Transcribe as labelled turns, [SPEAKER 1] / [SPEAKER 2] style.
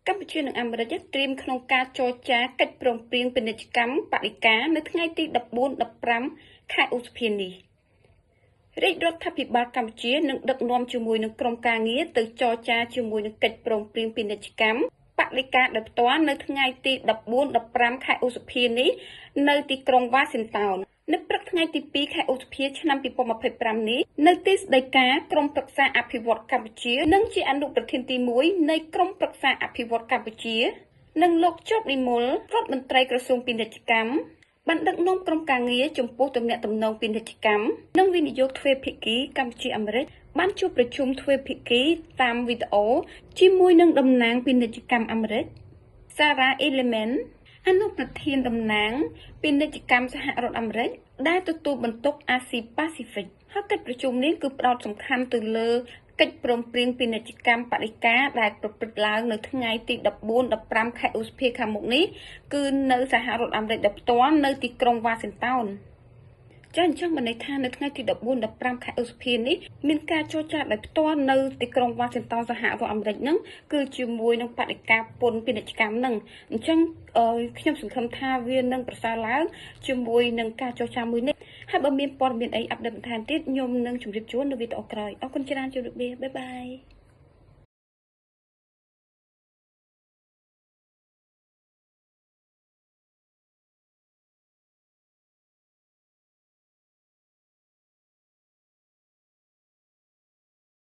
[SPEAKER 1] កម្ពុជានិងអាមេរិកត្រៀមក្នុងការចរចាកិច្ចព្រមព្រៀងពាណិជ្ជកម្មបដិការនៅថ្ងៃទី14 15ខែឧសភានេះ។រាជរដ្ឋាភិបាលកម្ពុជានឹងដឹកនាំជាមួយនឹងក្រុមការងារទៅចរចាជាមួយនឹងកិច្ចព្រមព្រៀងពាណិជ្ជកម្មបដិការដោយផ្ទាល់នៅថ្ងៃទី14 15ខែឧសភានេះនៅទីក្រុងវ៉ាស៊ីនតោន។នៅព្រឹកថ្ងៃទី2ខែឧសភាឆ្នាំ2025នេះនៅទីស្តីការក្រុមប្រឹក្សាអភិវឌ្ឍកម្ពុជានិងជាអនុប្រធានទី1នៃក្រុមប្រឹក្សាអភិវឌ្ឍកម្ពុជានិងលោកជបនិមលរដ្ឋមន្ត្រីក្រសួងពាណិជ្ជកម្មបានដឹកនាំក្រុមការងារចំពោះទំនាក់ទំនងពាណិជ្ជកម្មនិងវិនិយោគទ្វេភាគីកម្ពុជាអាមេរិកបានជួបប្រជុំទ្វេភាគីតាមវីដេអូជាមួយនឹងតំណាងពាណិជ្ជកម្មអាមេរិក Sarah Edelman អនុប្រធានតំណាងពាណិជ្ជកម្មសហរដ្ឋអាមេរិកដែលទទួលបន្ទុកអាស៊ីប៉ាស៊ីហ្វិកហើយកិច្ចប្រជុំនេះគឺផ្ដោតសំខាន់ទៅលើកិច្ចព្រមព្រៀងពាណិជ្ជកម្មបដិការដែលប្រព្រឹត្តឡើងនៅថ្ងៃទី14 15ខែឧសភាខាងមុខនេះគឺនៅសហរដ្ឋអាមេរិកដោយផ្ទាល់នៅទីក្រុងវ៉ាស៊ីនតោនចាអញ្ចឹងបានន័យថានៅថ្ងៃទី14 15ខែឧសភានេះមានការចរចាដោយផ្ទាល់នៅទីក្រុងវ៉ាស៊ីនតោនសហរដ្ឋអាមេរិកហ្នឹងគឺជាមួយនឹងបដិការពន្ធពាណិជ្ជកម្មហ្នឹងអញ្ចឹងខ្ញុំសង្ឃឹមថាវានឹងប្រសើរឡើងជាមួយនឹងការចរចាមួយនេះហើយបើមានព័ត៌មានអីupdate បន្ថែមទៀតខ្ញុំនឹងជម្រាបជូននៅវីដេអូក្រោយអរគុណច្រើនជម្រាបលា bye bye.